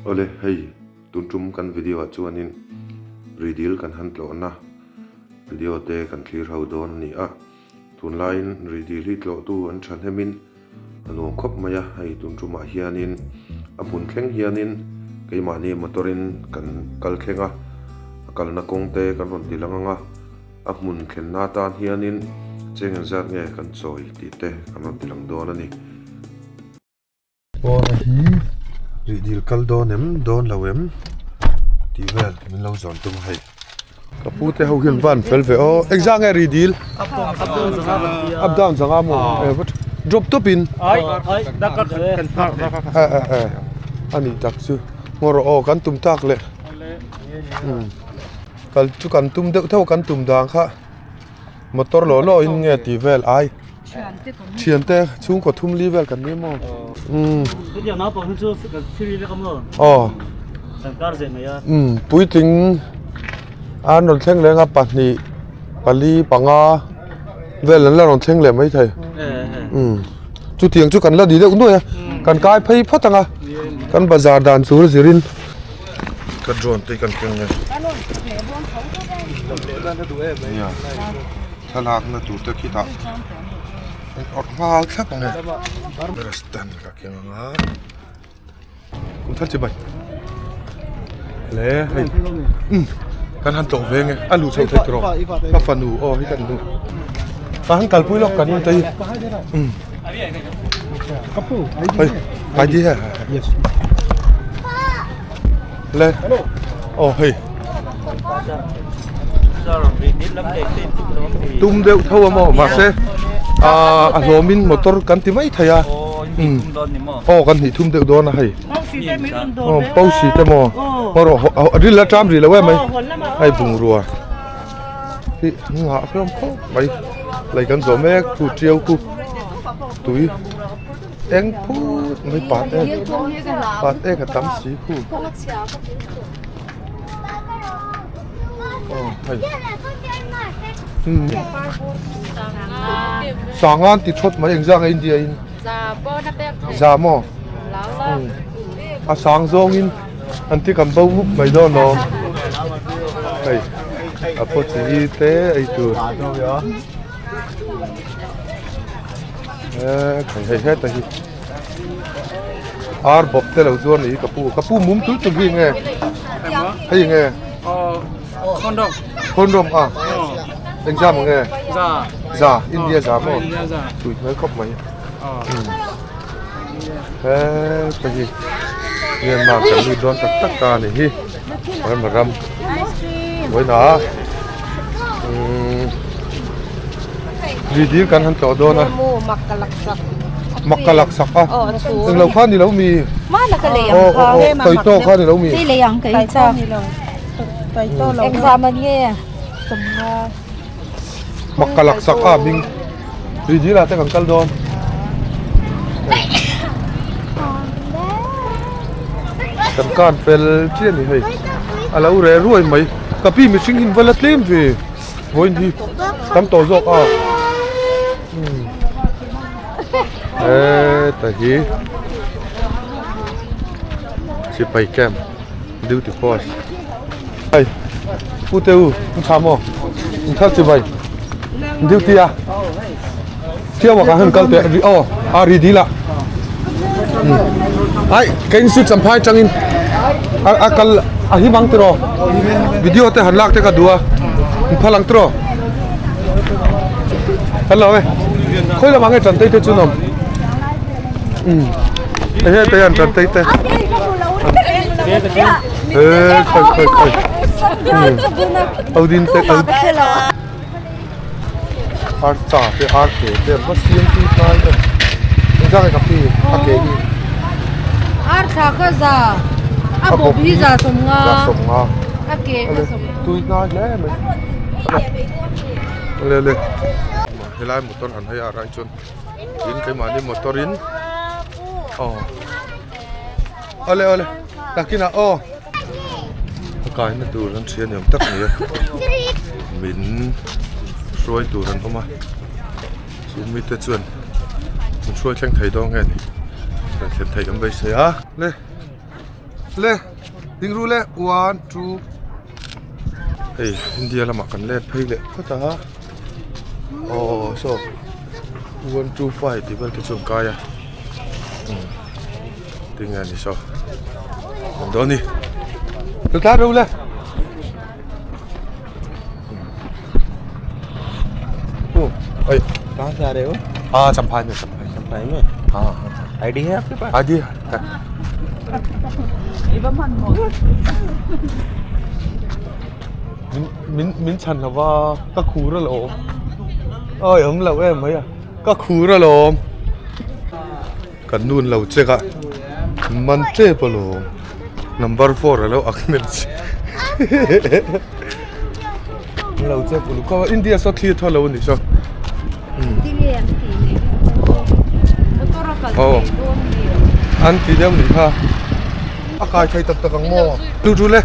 Awle hei tun tum kan video ah chuanin Ridil kan han tlawhna video te kan thlir ho dawn a ni a, tunlaiin Ridil hi tlawhtu an thahnemin a nuam khawp mai a, hei tun tumah hianin a hmun thleng hianin keimahni motor in kan kal thleng a, a kalna kawng te kan rawn ti lang ang a, a hmun thlenna atan hianin cheng engzat nge kan chawi tih te kan rawn ti lang dawn a ni. Pawna hi rih dil kal dawn em dawn lo em tih vel min lo zawn tum a hei ka pu te ho hian van fel ve aw engzah nge rih dil up down zanga maw drop tawp in a nih tak chu ngaw rawh aw kan tum tak leh kal chu kan tum deuh theuh kan tum dan kha motor law law in nge tih vel ai. Thiante chhungkaw thum li vel kan ni maw? Umm. Aw. Umm puitling an rawn thleng leng a pahnih pali panga vel an la rawn thleng leh mai thei. Umm chutiang chu kan la ni deuh nuai a kan kai phei phawt ang a kan bazar dan tur zirin. Ka drone te kan keng nge. Thlalakna tur te khi tah an awrh nghal thlap ang e stand ka keng ang a kum thar chi bai le hei um kan han tlawh ve nge a luh chho thei tawh ka fanu aw hi kan nu ka han kalpui lawk kan tei um hei ID he le aw hei tum deuh tho a maw mahse ah a hlawmin motor kan ti mai thei a umm aw kan hnih thum deuh dawn a hei aw pausi te maw maw rawh ril a ṭam rih lo em mai hei bungrua hi nghah hlawm khawp mai lei kan zawh mek khu ṭiau khu tui. Eng phut mai pat em pat ek a tam si khu aw hei umm sangan ti thawt mai engzah nge India in za maw umm a sang zawngin an ti kan bo mup mai dawn lawm hei a pawh chi te ei tur. Hei heta hi ar bawp te lo zuar ni ka pu ka pu mum tul tul hi nge hei nge condom a engzam nge za India za maw tui hmel khawp mai he ta hi Myanmar kan lut dawn tak tak ta a ni hi Burma ram vawiin ah Ri dil kan han tlawh dawn a. Mak ka lak sak a. Eng lo kha ni lo mi. Aw aw aw tawi tawk kha ni lo mi. Mak ka lak sak a hming. Ri dil ah te kan kal dawn. Kan kan fel chiah a ni hei. A lo reh ruai mai. Ka pi mihring hi an va la tlem ve. Vawiin hi tam tawh zawk a heta hi sipai camp duty post hei pu te u in tha maw in thar chibai duty a thiam ah khan kal teh aw a ri dil ah ai kei chu champhai tangin a kal a him ang tiraw video te han lak te ka duh a in phal ang tiraw kan lo e khawi lamah nge tantei te chu an awm umm hei hetah hian tantei te he khawi khawi khawi audin te Ar cha te ar ke te an va siam tui hnai em engzah nge ka pi a ke hi ar thla kha za a bawp hi za sawmnga za sawmnga a ke kha sawmnga tui hnai hle mai ale ale helai motor han hei a rai chuan tin keimahni motor in aw ale ale nakinah aw. A kaina tur an hria ni awm tak mai a min hruai tur an awm a chu mite chuan min hruai thleng thei dawn nge ni thlen theih an beisei a le. Le ding ru le one two hei India lamah kan let phei leh phawt a aw saw one two five tih vel te chu an kai a umm tinge a ni saw an dawn ni lo tlan ru le. कहाँ से आ रहे हो हाँ चंपाई में चंपाई चंपाई में हाँ हाँ आईडी है आपके पास आईडी है min min min chhan lova ka khur alawm awi awm lo em mai a ka khur alawm kan nu an lo check a man tep alawm number four alo ak hmel che an lo check uluk khawp a India saw thli a thaw lo a ni saw aw an ti deuh nih kha a kai thei tak tak ang maw tu tu le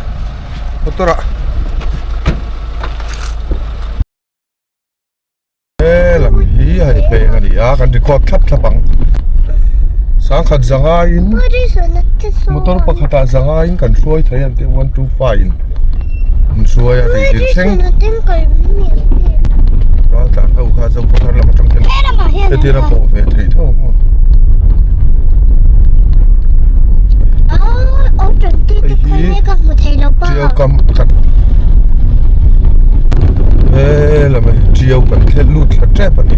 motor ah. He lam hi hei peng a ni a kan record thlap thlap ang sangkhat zanga in motor pakhat ah zanga in kan hruai thei an tih one two five in an hruai a ri dil thleng ral tlan ho kha zo khawthar lam atang hian hetiang a pawh ve theih tho ang aw hei hi tiau kam pakhat he lam hi tiau kan thlen lut thla tep a ni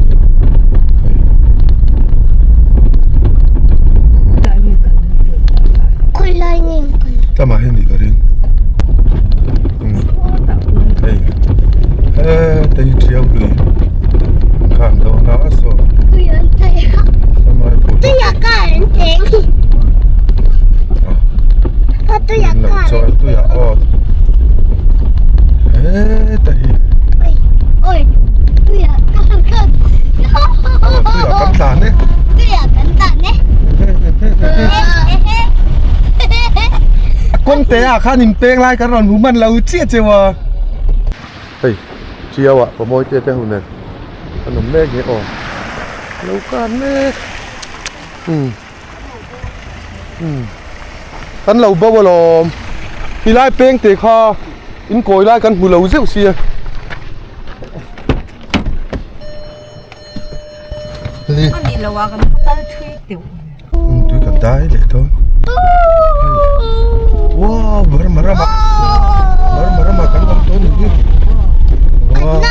hei tlama hi ni ka ring hei heta hi tiau lui an khan dawn a saw tuiah aw heta hi aw tuiah kan tlan e a kawng te ah khan in peng lai kan rawn hmu hman lo chiah cheu a hei chiau ah pawmawi te te ho nen an awm mek hi aw lo kan mek umm umm kan lo bo alawm tilai peng te kha in kawi lai kan hmu lo zeuh sia tui kan dai leh dawn wow burma ramah burma ramah kan awm tawh a nih hi wow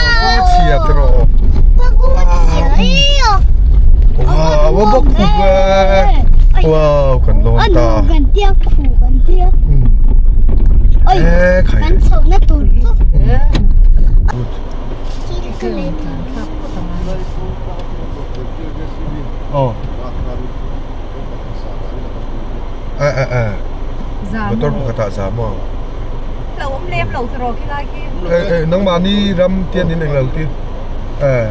chhia te rawh wow a bawk khuk e wow kan lawn ta e khai Aw eh eh eh motor pakhat ah zam aw eh eh nangmahni ram tian in englo ti eh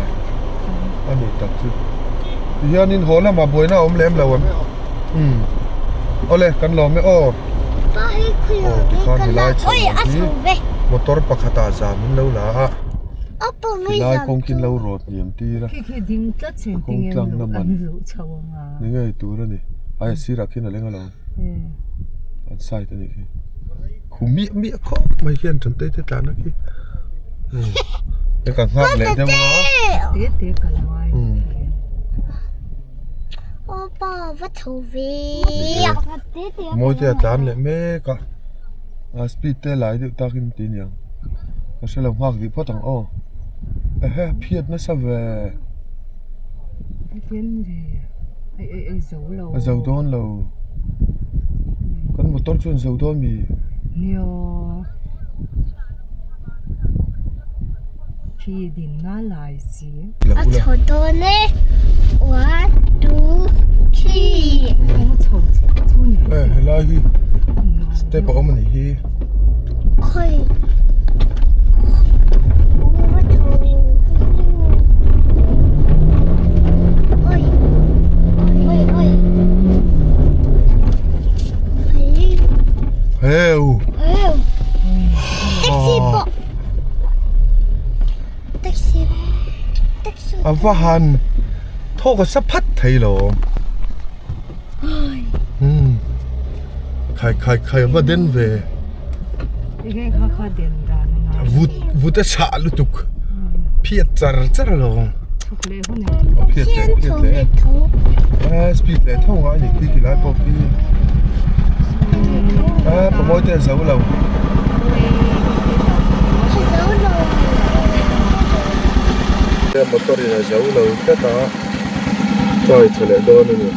a ni tak chu tihianin haw lamah buaina a awm lem lo ang umm awle kan lawm e aw aw tikhan helai chho hi motor pakhat ah zam in lo la a. Tilai kawng khi lo rawt hniam tir a kawng tlang na man ni ngei tur a ni ai a sirah khian a leng alawm an side a nih khi khu miah miah khawp mai hian tan te te tlan a khi ka nghak leh deuh a mawi te a tlan leh mek a. A speed te lai deuh takin ti niang ka hre lo nghak dih phawt ang aw ehe phiat nasa ve a zo dawn lo kan motor chuan zo dawn mi a chho dawn e one two three eh helai hi step a awm a nih hi khawi heu taxi pawh Taxi taxi A va han thawk a sa phat thei lo. Khai khai khai va den ve. Vut vut a chhah lutuk. Phiat char char lo. Phiat leh phiat leh. Eh speed leh tho ngai ni khi ti lai pawh khi. Eh pamawi te a zo lo. Motor in a zo lo tlat a. Try tha leh dawn a ni.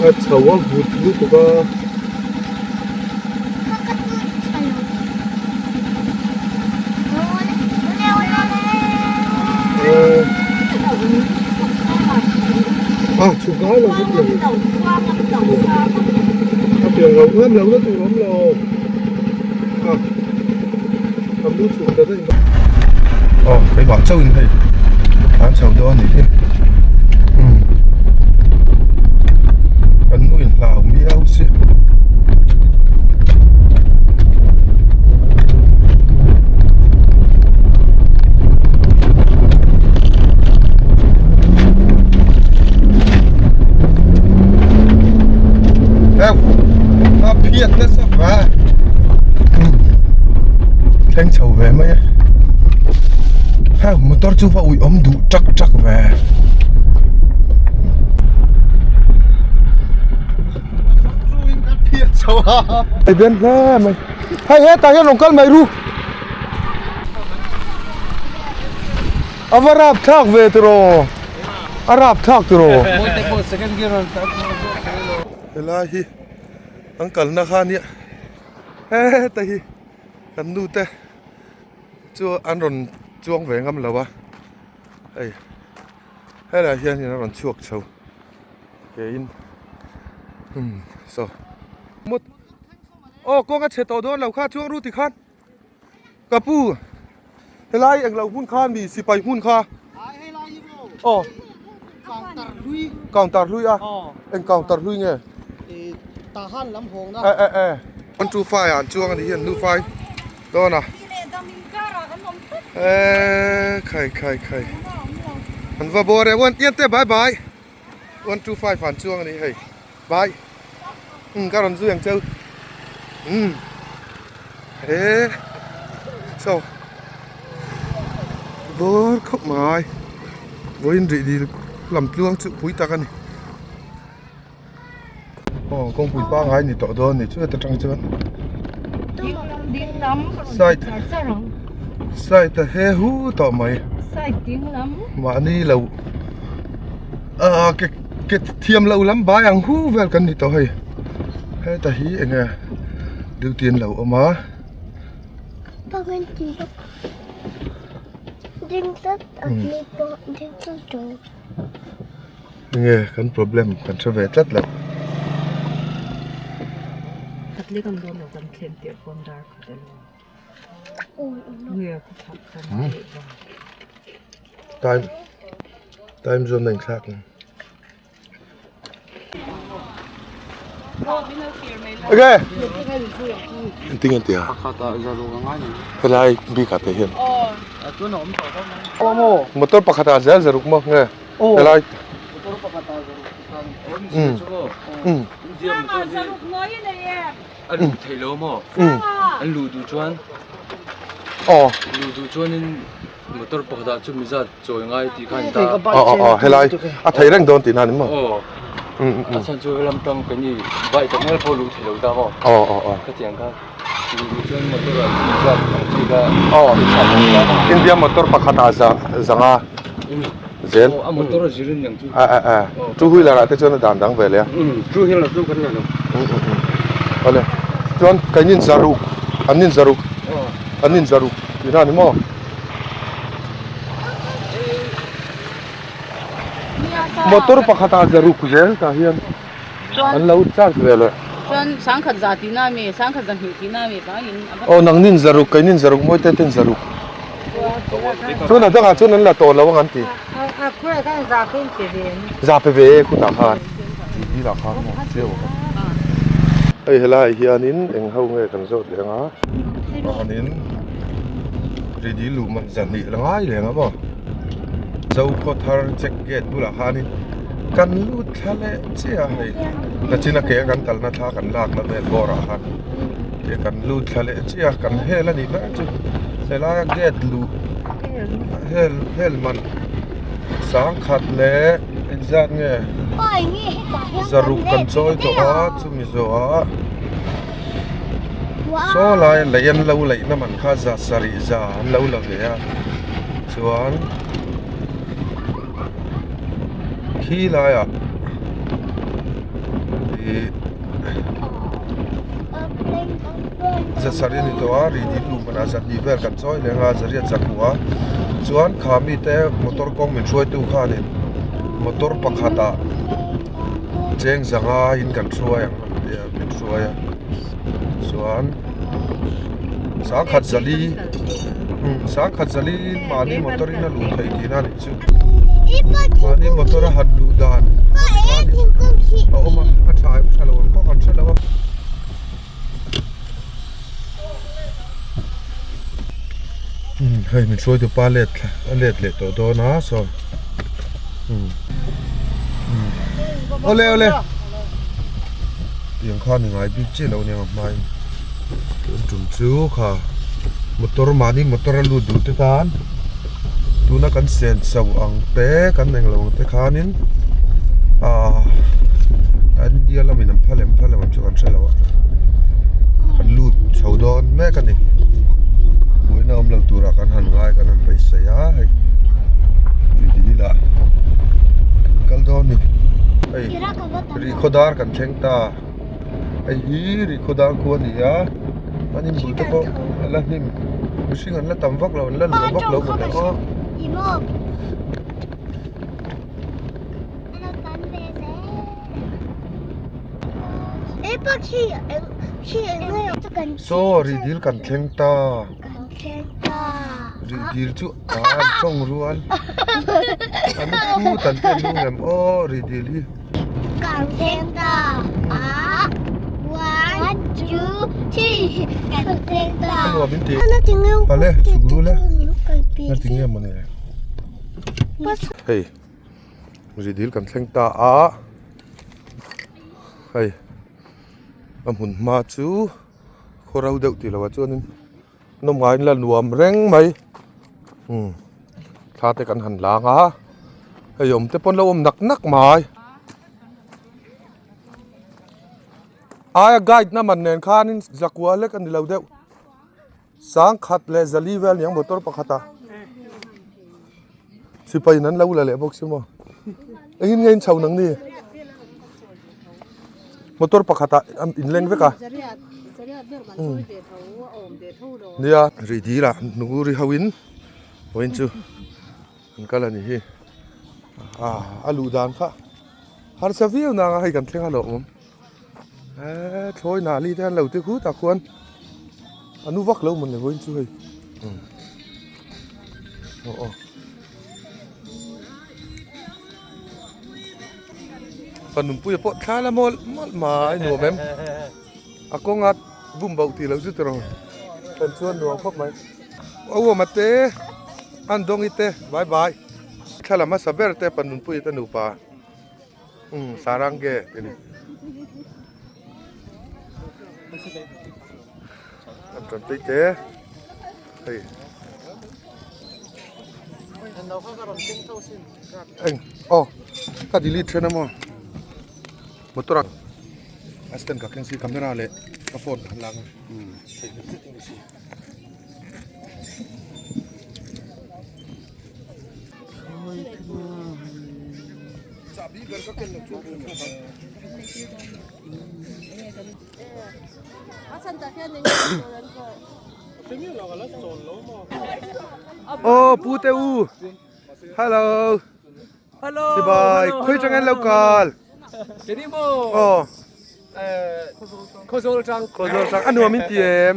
A chho a vut lutuk a. A chhuk ngai lo ka ti. A piang lo ngam lo na tur awm lo. A kan lu chhuk ta daih mai. Aw keimah chauhin hei an chho dawn a nih hi umm kan nu in hlau miau si a phiat nasa va thleng chho ve mai a heng motor chu va ui awm duh tak tak ve hei bian hle mai hei hetah hian rawn kal mai ru a va rap thlak ve tiraw a rap thlak tiraw helai hi an kalna kha ania heta hi kan nu te chu an rawn chuang ve ngam lo a hei helaiah hian a rawn chhuak chho kein umm saw aw kawng a chhe tawh dawn lo kha chuang ru tikhan. Ka pu, helai englo hmun kha mi sipai hmun kha? Aw. Counter hlui a. Eng counter hlui nge? Tahan lam hawng na. E e e. 125 ah an chuang a nih hi an nufai dawn a. E khai khai khai. An va bawr e one tian te bye bye. 125 ah an chuang a nih hei. Bye. Umm ka rawn zui ang cheu. Umm. He. So. Bawr khawp mai. Vawiin rih dil lam tluang chu pui tak a ni. Aw kawngpui pangngai ni tawh dawn ni chu heta tang chuan. Side. Side a he hu tawh mai. Side ding lam. Mahni lo. Ah ke ke thiam loh lam bai ang hu vel kan ni tawh hei heta hi enge duty an lo awm a. Enge kan problem kan hre ve tlat lo. Time time zone a inthlak ang. Ok. Engtin nge tia? Helai bik ah te hian. Motor pakhat ah zel zaruk maw nge? Helai. Um. Um. A luh theih lo maw? An luh duh chuan Aw. Luh duh chuanin motor pakhatah chu mizat chawi ngai tih kha an ta. Aw aw aw helai a thei reng dawn tihna a ni maw? Aw. A chhan chu helam tang kan i bike tak ngial pawh luh theih lo ta maw? Aw aw aw. Khatiang kha luh duh chuan motor ah chu mizat ang chi kha Aw. India motor pakhatah za zanga zel. Aw a motor a zir in ang chu. A a a two wheeler ah te chuan a dan dang ve leh a. Two wheeler chu kan la lo. Awle chuan kan in zaruk an in zaruk an in zaruk tih na ni maw. Motor pakhat ah zaruk zel tah hian an lo charge ve leh. Chuan sangkhat za tih na ami sangkhat za hnih tih na ami vangin a va. Aw nangnin zaruk keinin zaruk mawi te ten zaruk. Chuan a dangah chuan an la tawh lo ang an ti. Za pe ve e khutah khan. Tih lah khan maw chiau a khan. Hei helaiah hianin eng ho nge kan zawt leh ang a. Chuanin ridi luh man zahnih la ngai leh ang a maw. Zokhaw thar check gate bulah khanin. Kan lut thla leh chiah a hei nachina ke a kan kalna thla kan lakna vel bawrah khan ke kan lut thla leh chiah a kan hel a nih ber chu helaia gate luh hel hel man sangkhat leh engzat nge zaruk kan chawi tawh a chumi zawhah saw laia lei an lo leihna man kha za sarih za an lo la ve a chuan. Khi laiah ih zasarih a ni tawh a ri dil luh hmunah zahnih vel kan chawi leng a zariat zakua chuan kha mite motor kawng min hruaitu khanin motor pakhatah cheng zanga in kan hruai ang an tia min hruai a chuan sangkhat zali sangkhat zali mahni motor in a luh theih tihna a nih chu mahni motor a han luh dan a awm a a tha em tha lo ang pawh kan hre lo a. Hei min hruaitu pa let a let leh tawh dawn a saw awle awle tiang khan i ngai bik chiah lo nia hmain tun tum chu kha motor mahni motor a lut duh te tan tuna kan sen chho ang te kan englo ang te khanin ahh India lamin an phal em phal em ang chu kan hre lo a kan lut chho dawn mek a ni buaina awm lo turah kan han ngai kan han beisei a hei tui lah kan kal dawn a ni hei rihkhawdar kan thleng ta hei hi rihkhawdar khua a ni a an inbul te pawh a la hnim mihring an la tam vak lo an la luah vak lo mawni aw. Saw ri dil kan thleng ta ri dil chu a an tawng rual an pu tan te an lung em aw ri dil hi. Kan thleng ta a one two three kan thleng ta. A nuam in ti pale chhuk lu le na ti nge mawni le hei ri dil kan thleng ta a hei a hmun hma chu khaw ro deuh tih loh ah chuanin nawm ngaiin la nuam reng mai umm thla te kan han lang a hei awm te pawn lo awm nak nak mai aia guide na man nen khanin zakua lek a ni lo deuh sangkhat leh zali vel aniang motor pakhat ah sipai in an lo la leh bawk si maw engin nge in chho nang ni motor pakhat ah an inleng vek a nia rih dil ah nunguri ho in vawiin chu an kal a ni hi ah a luh dan kha harsa viau nang a hei kan thleng a lo awm. Eee thlawi nah li te an lo ti khut ah khuan a nu vak lo mawn le vawiin chu hei aw aw ka nunpuia pawh thla la mawlh mawlh mai nuam em a kawnga bum bauh tih loh chu tiraw kan chuan nuam khawp mai auawm ate an dawngi te bye bye thla la hmasa ber te pa nunpuia te nupa. Umm sarang ge ti ni an tan tei te hei eng aw ka delete then a maw motor a a stand ka keng si camera leh ka phone ka han lak a umm. Aw pu te u hello Hello Sibai khawi tangin lo kal aw. Khawzawl tang. Khawzawl tang a nuam in ti em?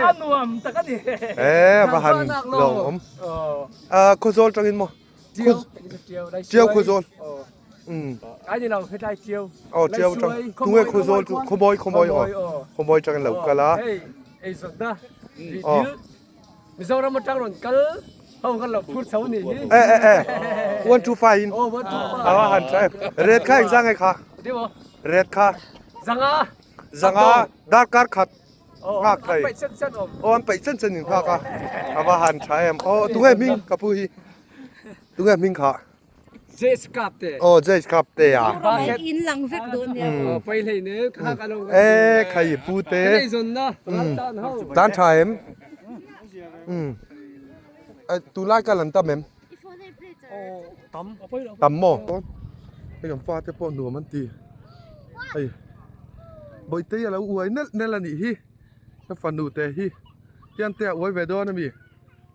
A nuam tak a ni. Eh va han lawng awm. A Khawzawl tangin maw? Tiau. Tiau Khawzawl. Um. Ai ni lo hetlai Tiau. Oh Tiau tang. Tunge Khawzawl chu Khawmawi Khawmawi aw. Khawmawi tangin lo kal a. Hei ei zawt na. Dil Mizoram atang rawn kal. E e e 125 in a va han tha em red kha engzah nge kha red kha zanga darkar khat nghak thei aw an peih chen chen in nghak a a va han tha em aw tunge hming ka pu hi tunge hming kha aw Jace kap te a e khai pu te tan tha em tunlai kal an tam em tam maw hei kan fate pawh nuam an ti hei bawihte hi a lo uai nelh nelh a nih hi ka fanu te hi hian te a uai ve dawn a mi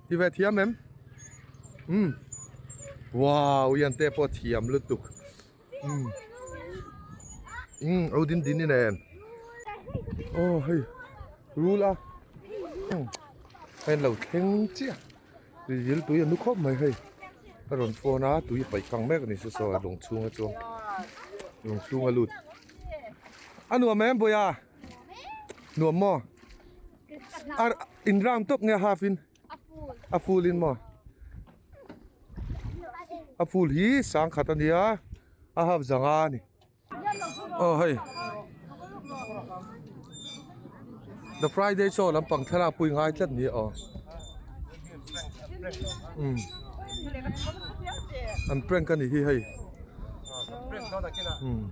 ti ve thiam em umm wow hian te pawh thiam lutuk umm umm o din din nen aw hei rul a hei an lo thleng chiah. Dil tui a nu khawp mai hei a rawn phone a tui a paih kang mek a ni saw a lung chhunga chuang lung chhunga lut a nuam em Bawia nuam maw a in round tawp nge half in a full in maw a full hi sangkhat a nia a half zanga a ni. Aw hei The Friday show lampang thlalak pui ngai tlat ni aw umm an prank a ni hi hei umm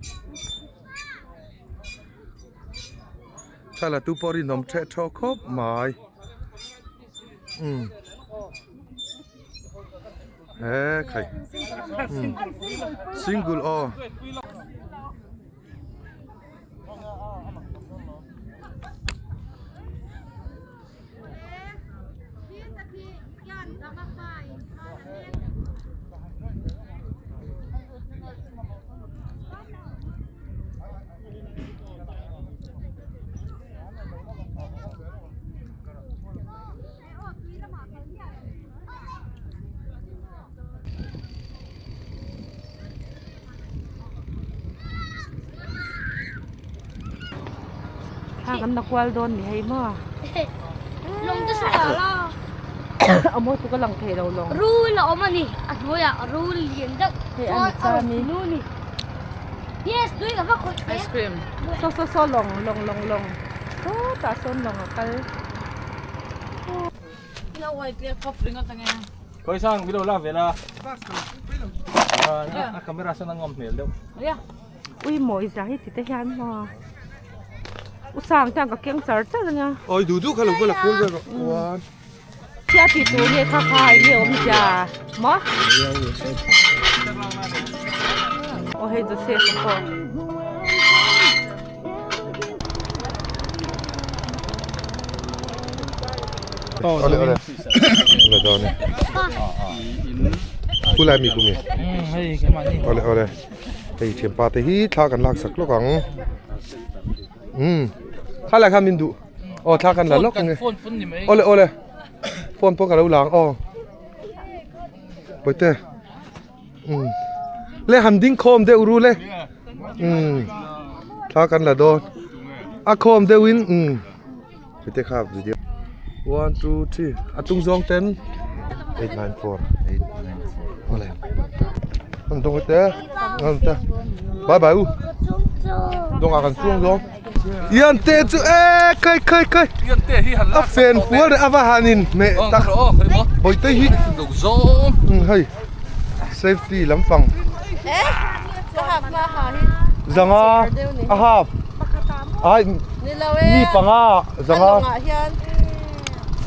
thla tu pawh rinawm theh thaw khawp mai umm. He khai single aw. Thla kan la kual dawn ni hei maw lawng te saw la a mawi tuk a lang thei lo lawng rul a awm a ni a hnuaiah rul lian deuh hei a ni char mi yes tui ka va khawih hle ice cream saw saw saw lawng lawng lawng lawng sawtah sawn lawng a kal. Khawisang video lak ve la. A camera sawn a ngam hmel deuh. Ui mawi zia hi ti te hian maw. U sang te ang ka keng char char ania. Oi du du kha lo va la kual vel rawh. One. Thia ti tur nge kha kha enge awm zia maw. Aw hei Joseph a pawh. Ole ole. Ole dawn e. Khu lai mi khu mi. Ole ole. Hei thianpa te hi thla kan lak sak lawk ang. Um. Kha lai kha min duh. Aw thla kan la lawk ang e. Ole ole. Phone pawh ka lo la ang aw. Pawite. Um. Le han ding khawm deuh ru le. Um. Thla kan la dawn. A khawm deuh in um. Hete kha video. 1 2 3 a tung zawng ten 8 9 4 8 9 4 ole. An dong te. An te. Bye bye u. Dong a kan chuang zawng. Ian te chu e kai kai kai. Ian te hi han A fen fual ava hanin me tak. Boite hi. Hei. Safety lampang. Zanga a half. Ai mi panga zanga.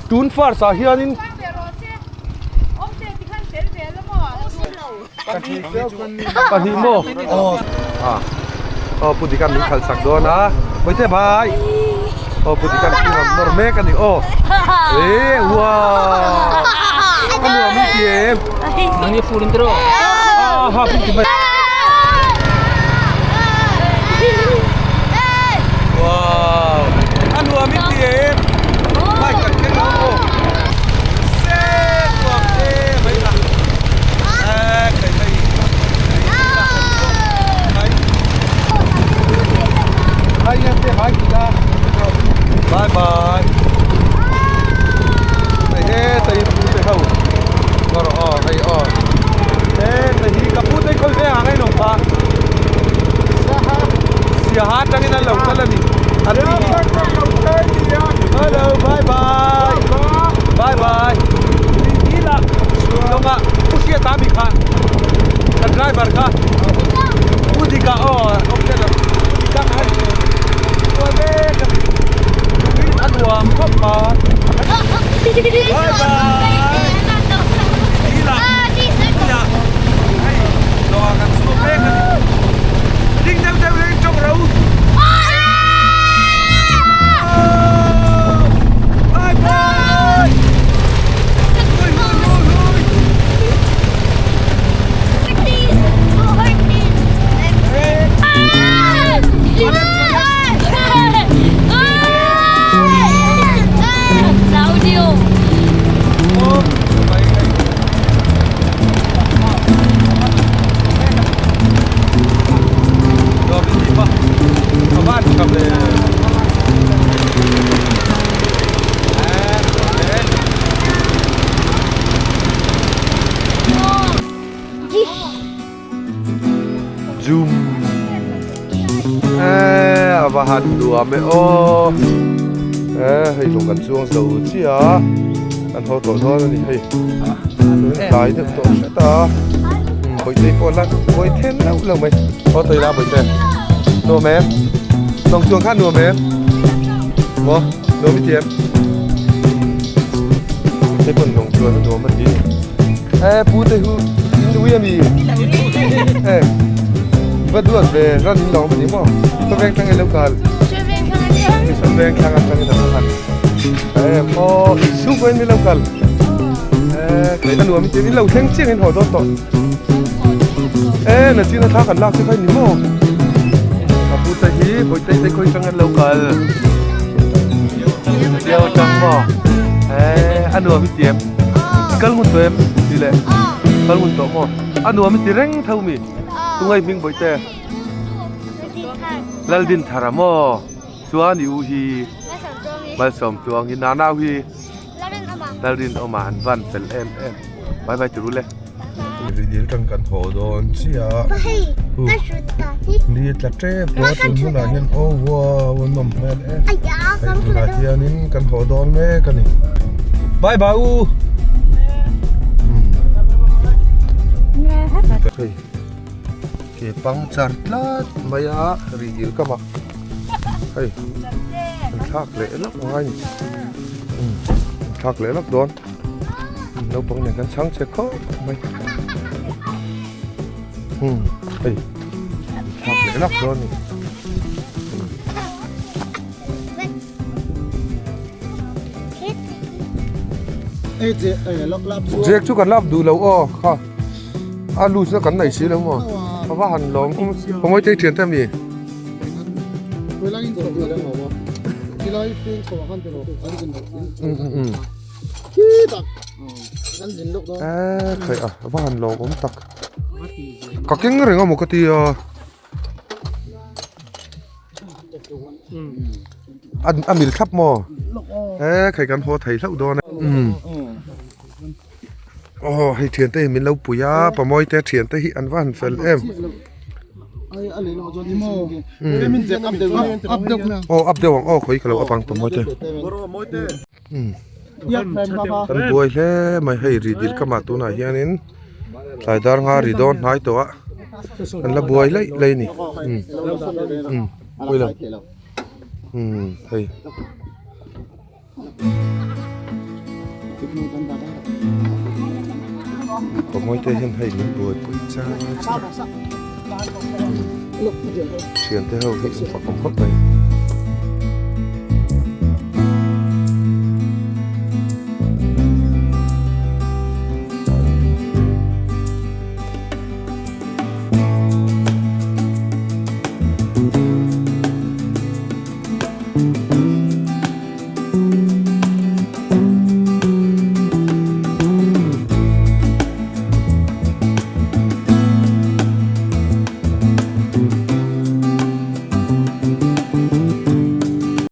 Tun first ah hianin pahnih maw ah aw pu Dika min khalh sak dawn a Bawihte bhai aw pu Dika min rawn nawr mek a ni aw eh wow a nuam in ti em Nang hi full in tiraw ah half in ti mai wow a nuam in ti em bike kan keng lo aw se nuam te mai ta eh khai khai hai em te hai ta bye bye he tei pu te ho. Kawr aw hei aw heng hi ka pu te khawi veng ang a inawm kha Siaha atangin an lo kal a ni an ti hi Hello bye bye bye bye Lawngah Pu Hriata mi kha kan driver kha Pu Dika aw awm teh lo Pu Dika kha hei kual mek a ni a nuam khawp mai bye bye Dila Dila hei lawngah kan chhuak mek a ni ding deuh deuh reng tawng ro Bye bye Zoom eh a va han nuam e aw eh hei lung kan chuang zo chiah a kan haw tawh dawn a ni hei tun tlai deuh tawh hret a bawihte pawh la buai then loh loh mai aw tawih la bawihte nuam em lawng chuang kha nuam em maw nuam i ti em hei pawn lawng chuan a nuam a ti eh pu te hu in ui ami eh va duat ve ran in lawng ani maw ka veng tang ilo kal mi veng thlang atang in a han eh maw su ko in lo kal eh kai a nuam i ti in lo thleng chiang in haw dawn tawh eh na china thla kan lak te kha ni maw ka pu te hi bawihte te khawi tang an lo kal Diau tang maw eh a nuam i ti em kal ngun tawh em ti leh kal ngun tawh maw a nuam i ti reng tho mi tungai hming bawihte Laldinthara maw chuan i u hi Malsawmtluang hi nanau hi Lalrinawma an van fel em em bye bye ti ru le. Ridil tang kan haw dawn chiah ni a tla tep tawh a tun hunah hian aw wow a nawm hmel em hei tunah hianin kan haw dawn mek a ni bye bye u hei ke pang char tlat mai a ridil ka mak hei an thlak leh lawk ngai a ni an thlak leh lawk dawn. Naupang nen kan chhang che khawp mai hei thlak leh lak dawn a ni Jack chu kan lap duh lo aw kha a lu chu kan nei si lo maw a va han lawm ka ngawi thei thian te ami. Khai a va han lawm awm tak ka keng reng a maw ka ti a a mil thlap maw e khai kan haw thei hlauh dawn e aw hei thian te hi min lo pui a pamawi te thian te hi an va han fel em. Aw up deuh ang aw khawi ka lo up ang pamawi te. Kan buai hle mai hei ri dil kamah tunah hianin tlai dar nga ri dawn hnai tawh a kan la buai laih laih a ni umm pawi lo umm hei. Pamawi te hian hei min buaipui char char a thiante ho hi an fakawm khawp mai.